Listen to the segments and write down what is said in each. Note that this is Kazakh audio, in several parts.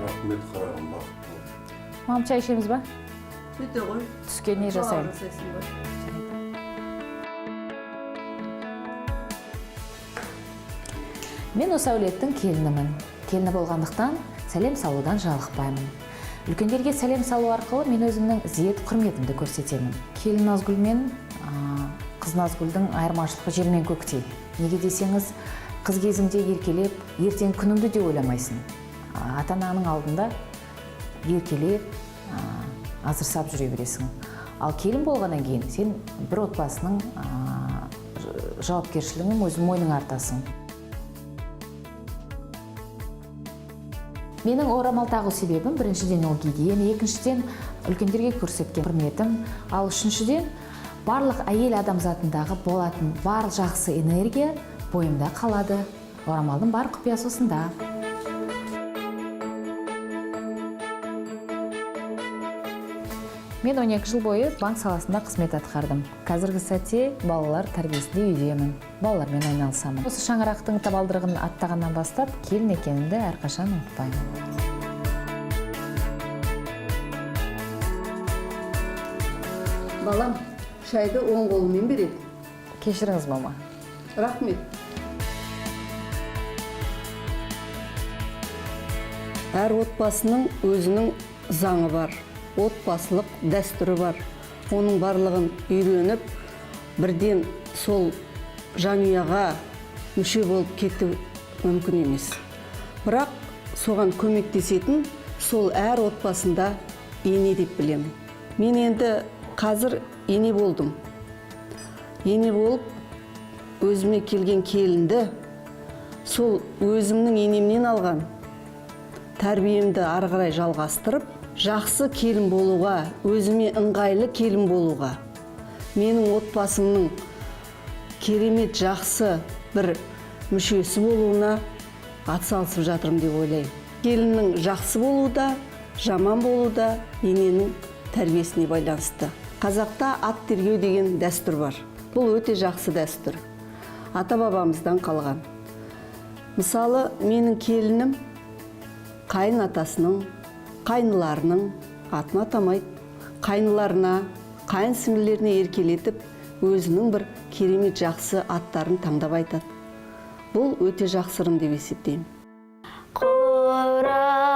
Рахмет, қарағым, бақытты бол. Мам, чай ішеміз ба? Сөйте ғой. Түске не жасаймын? Жасайсың ғой. Мен осы әулеттің келінімін. Келіні болғандықтан сәлем салудан жалықпаймын. Үлкендерге сәлем салу арқылы мен өзімнің ізет құрметімді көрсетемін. Келін Назгүл мен қыз Назгүлдің айырмашылығы жер мен көктей. Неге десеңіз, қыз кезіңде еркелеп, ертең күніңді де ойламайсың. Ата-ананың алдында еркелеп, азырсап жүре бересің. Ал келін болғаннан кейін сен бір отбасының жауапкершілігін өз мойныңа артасың. Менің орамал тағу себебім: біріншіден, ол гигиена, екіншіден, үлкендерге көрсеткен құрметім, ал үшіншіден, барлық әйел адамзатындағы болатын бар жақсы энергия бойымда қалады. Орамалдың бар құпиясы осында. Мен 12 жыл бойы банк саласында қызмет атқардым. Қазіргі сәтте балалар тәрбиесінде үйдемін, балалармен айналысамын. Осы шаңырақтың табалдырығын аттағаннан бастап келін екенімді әрқашан ұмытпаймын. Балам, шайды оң қолымен береді. Кешіріңіз, мама. Рахмет. Әр отбасының өзінің заңы бар, отбасылық дәстүрі бар. Оның барлығын үйреніп, бірден сол жанұяға мүше болып кету мүмкін емес. Бірақ соған көмектесетін сол әр отбасында ене деп білемін. Мен енді қазір ене болдым. Ене болып өзіме келген келінді сол өзімнің енемнен алған тәрбиемді ары қарай жалғастырып, жақсы келін болуға, өзіме ыңғайлы келін болуға, менің отбасымның керемет жақсы бір мүшесі болуына атсалысып жатырмын деп ойлаймын. Келіннің жақсы болуы да, жаман болуы да ененің тәрбиесіне байланысты. Қазақта ат тергеу деген дәстүр бар. Бұл өте жақсы дәстүр. Ата бабамыздан қалған. Мысалы, менің келінім қайын атасының, қайныларының атын атамайды. Қайныларына, қайын сіңлілеріне еркелетіп, өзінің бір керемет жақсы аттарын таңдап айтады. Бұл өте жақсы ырым деп есептеймін. Құралай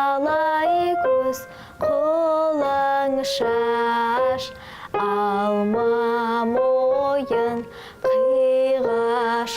көз, қолаң шаш, алма мойын, қиғаш.